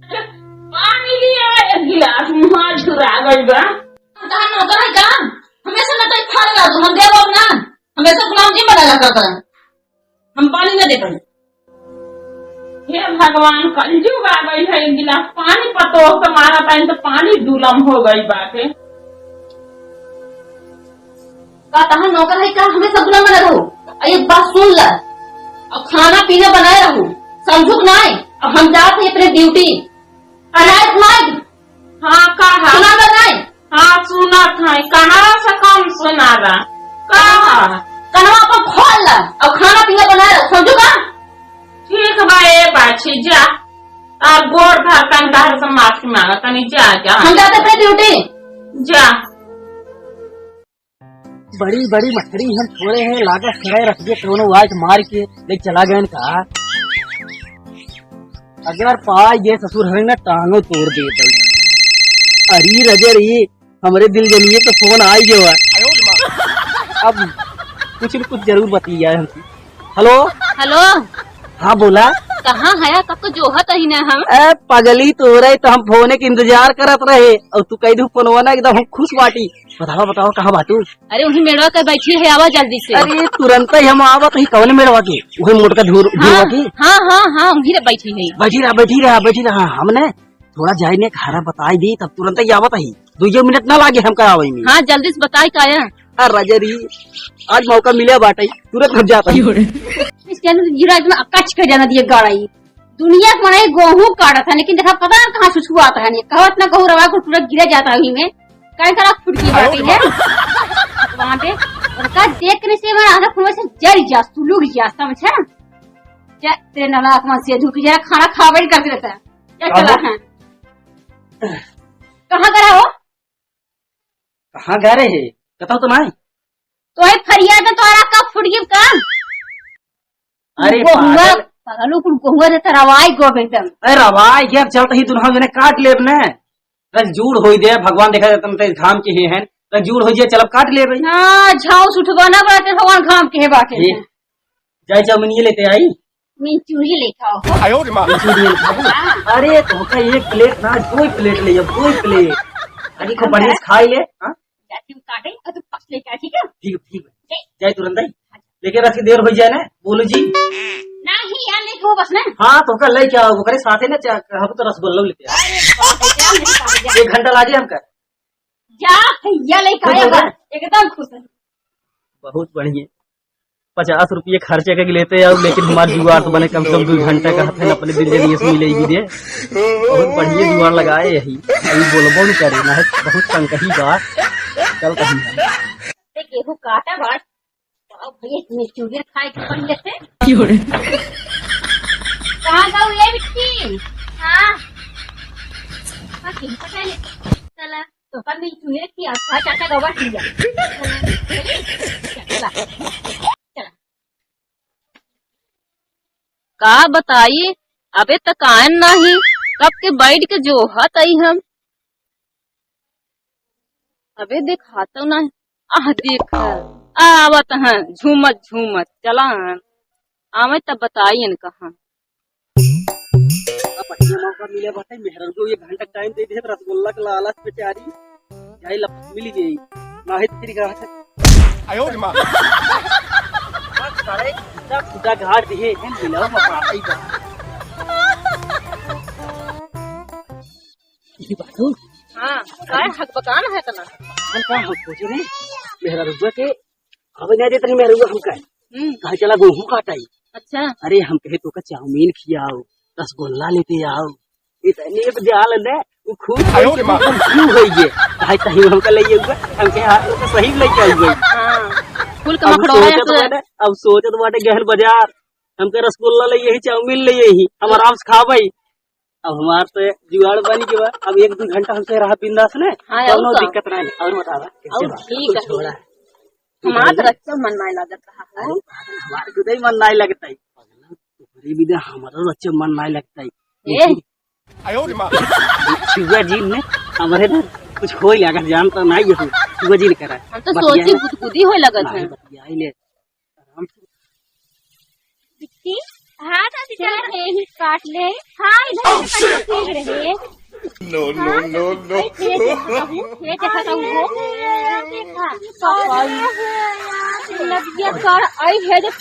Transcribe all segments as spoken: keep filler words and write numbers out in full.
पानी लिया एक गिलास, मुँह झुरा गइल बा। हम कहाँ नौकर है का? हमेशा ना तो फल ला दो, हम देबो ना। हमेशा गुलाम जी बना ला करता। हम पानी ना देबो। हे भगवान, कलजुग आ गइल है, एक गिलास पानी पतोह के मारा तानी तो पानी दुलम हो गइल बाटे। का तहार नौकर है का? हमेशा गुलाम बना रहो। और एक बात सुन ल, अब खाना पीना बनाए रहो, समझू कि नाय? अब हम जात है अपने ड्यूटी। अनाज नाय। हाँ, कहा। सुना बा नाय? हाँ, सुनत है। कहाँ से कम सुना रहा? कहा। कनवा अपन खोल ल, अब खाना पीना बनाए रहो, समझू का? ठीक बा, ए बाछी, जा। अब गोड़ धर तन तहर से माफी मांगा तनी, जा, जा। हम जाते अपने ड्यूटी। जा। बड़ी बड़ी मछली हम छोड़े हैं, लागत सड़े रख दिए, कौनो वाइट मार के ले चला गए का। अगर पाई गए ससुर हमें ना टांगो तोड़ दे भाई। अरे रजर, ये हमरे दिल जनिए तो फोन आई गयो है। अब कुछ न कुछ जरूर बतिया है हमसे। हेलो। हेलो। हाँ, बोला। कहाँ है? कब तो जोहत ही ना हम। ए, पगली, तोरे तो हम फोने के इंतजार करत रहे और तू कह दू फोनवा ना, एकदम हम खुश बाटी। बतावा, बतावा, कहाँ बाटू? अरे, वही मेड़वा के बैठी है, आवा जल्दी से। अरे, तुरंत ही हम आवत ही। कौन मेड़वा के? वही मोटका धूर, हाँ, धूरवा की? हाँ, हाँ, हाँ, वही रे बैठी है। बैठी रहा, बैठी रहा, बैठी रहा। हमने थोड़ा जाए ने खारा बताई दी, तब तुरंत ही आवत ही। दुइयो मिनट ना लागे हमका आवे में। हाँ, जल्दी से बताई का है? आ राजा री, आज मौका मिला बाटे, तुरंत हम जात ही। इस चैनल जीरा इतना कच के जाना दिए गाड़ा ही। दुनिया के मने गोहूं काटत है, लेकिन देखा पता ना कहाँ सुसुआत है, नहीं कहत ना गोहूं रवा को पूरा गिरा जाता है वही में। काहे सारा फुटकी बाटी है वहाँ पे। उनका देख के से मैं आधा फोन से जल जा, सुलुक जा, समझा? जा, तेरे नाला आत्मा से धुक जा, खाना खावे नहीं करते रहता है। क्या चला है? कहाँ करा हो? कहाँ गा रहे? बताओ तो नाई। तो है फरियाद है, तोहरा कब फुट गई का? अरे गोहुआ, पागल। पागल, कुल गोहुआ दे त रवाई गो एकदम। अरे रवाई के अब चलत ही दुल्हा जने काट लेब ने। रस जूड़ होई दे, भगवान देखा जाता ते घाम के हे हैं। रस जूड़ होई जे चलब काट लेब। हाँ, झाउस उठबा ना बाटे, भगवान घाम के हे बाटे। ए, जाए चाउमीन ये लेते आई। मिंचूरी लेके आओ। आयो रे माँ। मिंचूरी लेके आओ। हाँ। अरे, तो का एक प्लेट ना, दो प्लेट ले, दो प्लेट। अरे, खूब बढ़िया से खाई ले, हाँ? जाती हूँ काटे, और तू फर्स्ट लेके आ, ठीक है? ठीक, ठीक। ठीक। जाए तुरंत आई। लेकिन रस के देर हो जाए ना, बोलो जी। नहीं यार, लेके हो बस ना। हाँ, तो का लेके आओ, ओकरे साथे ना चा-, हम तो रसगुल्ला लेके आओ। अरे, बाप रे, क्या लेके आ गया? एक घंटा लागे हमका। जा, भैया लेके खुश आया हो बा। गए? एकदम खुश है। बहुत बढ़िया। पचास रुपये खर्चे के लेते आओ, लेकिन हमार जुगाड़ तो बने कम से कम दो घंटा का हथे अपने दिल जनिए से मिलेगी दे। बहुत बढ़िया जुगाड़ लगाए यही। अभी बोलबो नहीं करे, ना है बहुत तंग कही बात। चल कहीं हम। ते गेहूं काटा बात। अब भैया इतने चूल्हे खाए के पड़ लेते। क्यों रे? कहाँ गऊ ये बिट्टी? हाँ। हाँ, ठीक पता नहीं। चला। तो कल मिल चुए कि अच्छा चाचा गवा किया। चला। चला। का बताई, अबे तक आयन नाही, कब के बैठ के जोहत आई हम। अबे देखातो नाही, आह देख, आवत हैं झूमत झूमत, चलान आवे तब बताई इनका हम। अब बढ़िया मौका मिले बाटे, मेहरारू को एक घंटा टाइम दे दे, रसगुल्ला के लालच बेचारी, जाई लपट मिल गई, नाही तो फिर कहा से आयो रे माँ। सारे इतना खुदा गाड़ दिए, हम मिलाओ मौका आई बा। ये बात हो? हाँ, काय हक बकान है तना? हम का हम सोचे रहे, मेहरारू के अब नहीं देते मेहरारू हमका। हम्म। कहा चला गोहूं काटाई। अच्छा। अरे हम कहे तो का चाउमीन खियाओ, रसगुल्ला लेते आओ। इतने तो जाल ने, वो खूब आयो रे माँ। क्यों हो ये? भाई कहीं हमका ले ये हुआ, हम कहे हाँ, तो सही लेके आई भाई। हाँ। फुल का अब मखड़ो है सोचत तो। बाटे, अब सोचत बाटे गहन बाजार, हमके रसगुल्ला ले यही, चाउमीन ले यही, हम आराम से खा भाई। अब हमार तो जुगाड़ बनी के बा, अब एक दो घंटा हमसे रहा बिंदास ने, हाँ, और कौनो का? दिक्कत नहीं। और बतावा, कैसे और बा? ठीक है। थोड़ा। हमार तो रच्चा मन नहीं लागत रहा है। अरे, हमार खुद ही मन नहीं लगता है। पगला, तोहरे बिना हमारा रच्चा मन नहीं लगता है। ए? आयो रे माँ। छुआ जी ने हमारे ना कुछ हो लगा, जानता नहीं है तू। छुआ जी ने करा। हम तो बतिया सोची ना। गुदगुदी हो लगत नहीं, है। बतिया ही ले। आराम से। बिट्टी, हाँ, चाची, चला। यही काट ले। हाँ, इधर से काट ले, ठीक रहे। No, no, हाँ, no, no। ये देखा था वो, ये देखा था वो। देखा। नदिया कर आई है, देख,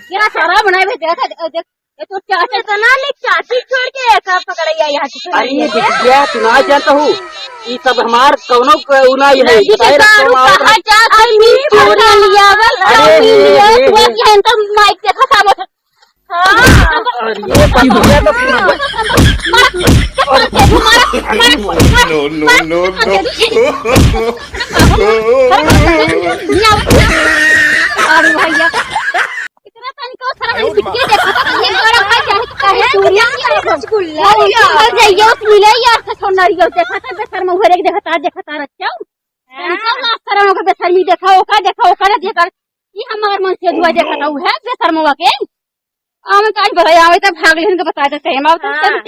क्या सारा बनाए हुए, देखा, देख, ये तो चाचा तो ना ले, चाची छोड़ के एक आप पकड़ैया यहाँ से छोड़ अरे, के। बिटिया, तू ना जानता हूँ, ई सब हमार कौनो क-, उ ना ये है, नदी के बताए रखो, दारू मार कहाँ रखो। जात है, मीट चोरी लियावल, अरे, चाउमीन रे, लियावल, रे, पूरा रे। ये इनका माइक देखा था, वो हाँ। अरे, ये बतिया तो पूरा No, no, no, no। अरे भैया, इतना तनिको शर्म नहीं, बिटिया देखो तो, ये बड़ा भाई चाहे तो कहे, दूरिया नहीं करे, रसगुल्ला और उनके घर जाइए, उस मिले यार से छोड़ नारियल देखा था, बेशर्म हुए रे, देखा था, देखा था, रच्चा। हाँ। तनिको लाज शर्म ओकर बेशर्मी देखा, ओका देखा, ओका देखा। ई हमार मन से दुआ देखा था, उ है बेशर्मवा के। आवे काज बड़ा आवे त भाग लेहन के बता देते हैं, माँ तो हाँ। चल,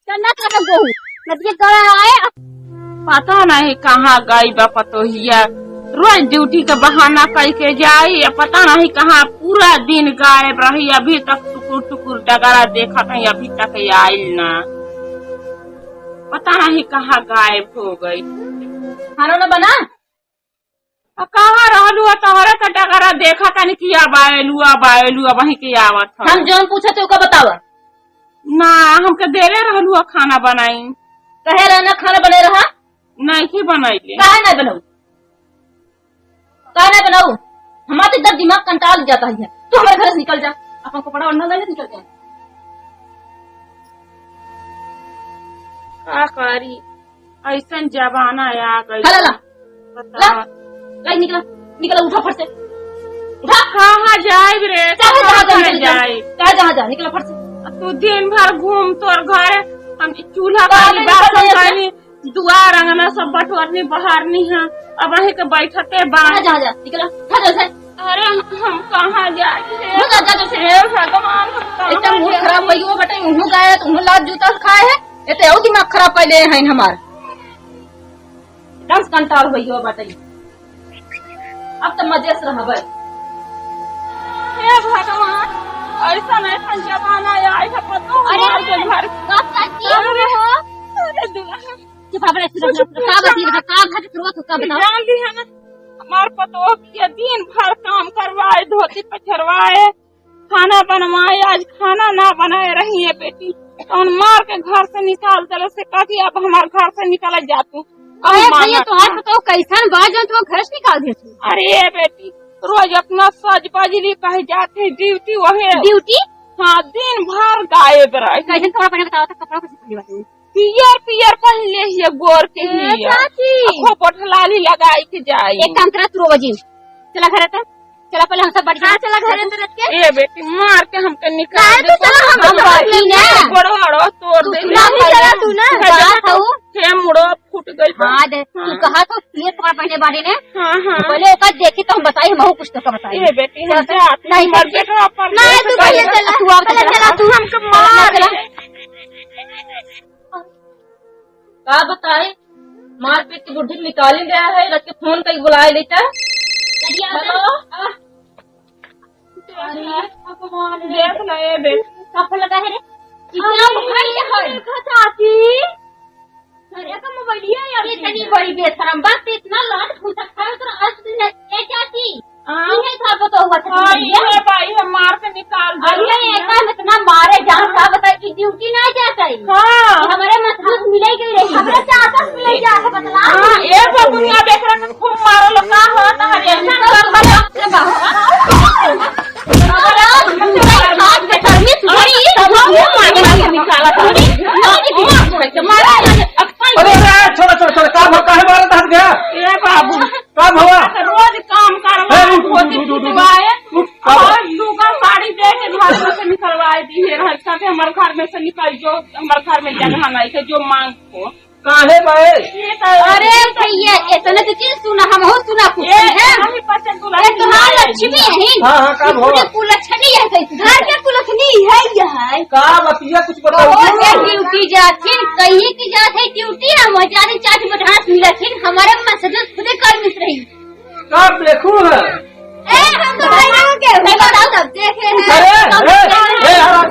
चल ना तो बहू, नदिया गड़ा आए। पता नहीं कहाँ गई बा पतोहिया, रोज ड्यूटी के बहाना कई के जाई, पता नहीं कहाँ पूरा दिन गायब रही, अभी तक टुकुर टुकुर डगरा देखत है, अभी तक आइल ना, पता नहीं कहाँ गायब हो गई। खाना ना बना? आ, कहाँ रहलू ह? तोहरे तो डगरा देखा तनी कि अब आएलू, अब आएलू, अब वहीं के आवत ह। हम जौन पूछत है, ओका बतावा। ना, हमके देले रहलू ह खाना बनाई। कहे रहा ना खाना बने रहा? नहीं की बनाई ले। काहे नहीं बनाऊ? काहे नहीं बनाऊ? हमारा तो एकदम दिमाग कंटाल जाता है। तू हमारे घर से निकल जा, अपन कपड़ा ओढ़ना ले निकल जा। का करी? ऐसन जमाना आ गइल। ला, ला, ला। बतावा। ला, निकला, निकला, उठा फट से। उठा। कहाँ जाइब रे? चाहे जहाँ जा, कहाँ निकल जा। जाइब? चाहे जहाँ जा, निकला फट से। तू दिन भर घूम तोर घर, हम चूल्हा का बारी नहीं बासन निकल जा? करनी, दुआर अंगना सब बटोरनी बहारनी है, अब वहीं के बैठते बा। चाहे जहाँ जा, निकला, उठा जल्दी से। अरे हम, हम कहाँ जाई रे? उठा जा जल्दी से। हे भगवान, हम कहाँ एकदम मूड जाई? खराब भइयो बटे, उन्हों गाय, उन्हों लात जूता खाए है, एते और दिमाग खराब कर ले हैं हमार। एकदम कंटाल होइयो बाटे। अब त मजे से रहबै। हे भगवान, ऐसन ऐसन जमाना आइ है, पतो अरे, हमार के घर। का चाची अरे, हो? अरे दुल्हा। चुप, अपने सुनो, कुछ सुनो, का पूछो बतिया, मत। का घट रोत हो, का बताओ? जान ली है ना, हमार पतो के दिन भर काम करवाए, धोती पछरवाए, खाना बनवाए, आज खाना ना बनाए रही है बेटी, तो हम मार के घर से निकाल देले से कभी अब हमार घर से निकल जा तू। अरे हम भैया, माना तोहार ना। पतोह कैसन बा जो तू घर से निकाल दे तू? अरे बेटी, रोज अपना सज बजली कहे जाते ड्यूटी वही। ड्यूटी? हाँ, दिन भर गायब रहे। कैसन कपड़ा पहने बताओ तो, कपड़ा कैसे पहने बताओ? पियर पियर पहन ले हिया, गोर के ए, हिया। चाची। आ खूब ओठलाली लगाई के जाई। एक काम करा, तू रोवा जिन। चला घरे त। चला पहले हम सब बैठ हाँ, जाए। चला घरे त रख के। ए बेटी, मार के हमके निकाल काहे दे। तू चला, हम हम बाकी ना। गोड़ वाड़ो तोड़ तू दे। सुना नहीं चला तू ना, बात हऊ। हे मुड़ो फूट गइल बा। हाँ, दे। तू हाँ। कहा तो पियर कपड़ा पहने बारे ने। हाँ, हाँ। पहले ओका देखी तो हम बताई, हम कुछ तो का बताई। ए बेटी, हम चल, जात नहीं, मर बेटा पर नहीं, तू पहले चला। तू आओ, पहले चला। चला, तू हमके मार। चला। का बताई, मारपीट के बुढ़ी निकाली गया है, रख के फोन कई बुलाए लेता। हेलो। अरे भगवान, देख ना ये बेटी। का फोन लगा है रे? इतना अरे, भाई है। देखा चाची। अरे का मोबाइलिया यार, ये तनी बड़ी बेशरम बात, इतना लाड फूसा खाए तो आज दिन है, ए चाची। हाँ। इहे घर पर तो हुआ था हाँ, तुम इहे भाई, हम मार के निकाल दे अरे, रहे हैं। एका में इतना मारे जान का बताई कि ड्यूटी ना जाता है। हाँ। कि हमारे मजबूत मिले गई रही। हमारे चादर मिले जा है बतला। हाँ, ए बबुआ देख रहे हैं, खूब मारो लोग का हो, तो हर एक ना कर दो। अरे, अरे, अरे, अरे, अरे, निकाला था। अरे, मारा, अरे, अरे, छोड़ो, छोड़ो, छोड़ो, काम हो, काहे मारत हत गया? ए बाबू, का भवा? रोज काम करवा, ए, उठ, उठ, धोती उठ, उठ, उठ, उठ, पिटवाए, उठ, का भवा? और लुगा साड़ी दे के घर में से निकलवाए दी है, रहे साथे हमारे घर में से निकल जो, हमारे घर में जगह नहीं है, जो मांग को। काहे बाए? ये तो अरे भैया, इतने तो चीज सुना, हम हो सुना कुछ ए, है। हम ही पसंद दुल्हन ए, तुम्हार लक्ष्मी है। हाँ, हाँ, का भवा? पूरे कुलक्षणी है, घर के कुलक्षणी है, यह है। का बतिया कुछ बताओ। बहुत है ड्यूटी जाथिन, कहीं की जात है ड्यूटी, हम जाने चाट मटास मिलथिन, हमारे मसजिद खुदे कर मिस रही। का देखू है? ए, हम तो भाई लोग के, हम तो सब देखे हैं। अरे, सब ए, देखे हैं। ए, यार,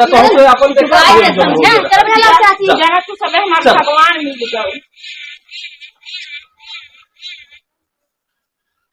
जा, तो हमको अपन देखा, चलो, चलो, चलो, चलो, चलो, चलो। जरा तू सबे हमारे चल। भगवान मिल जाओ।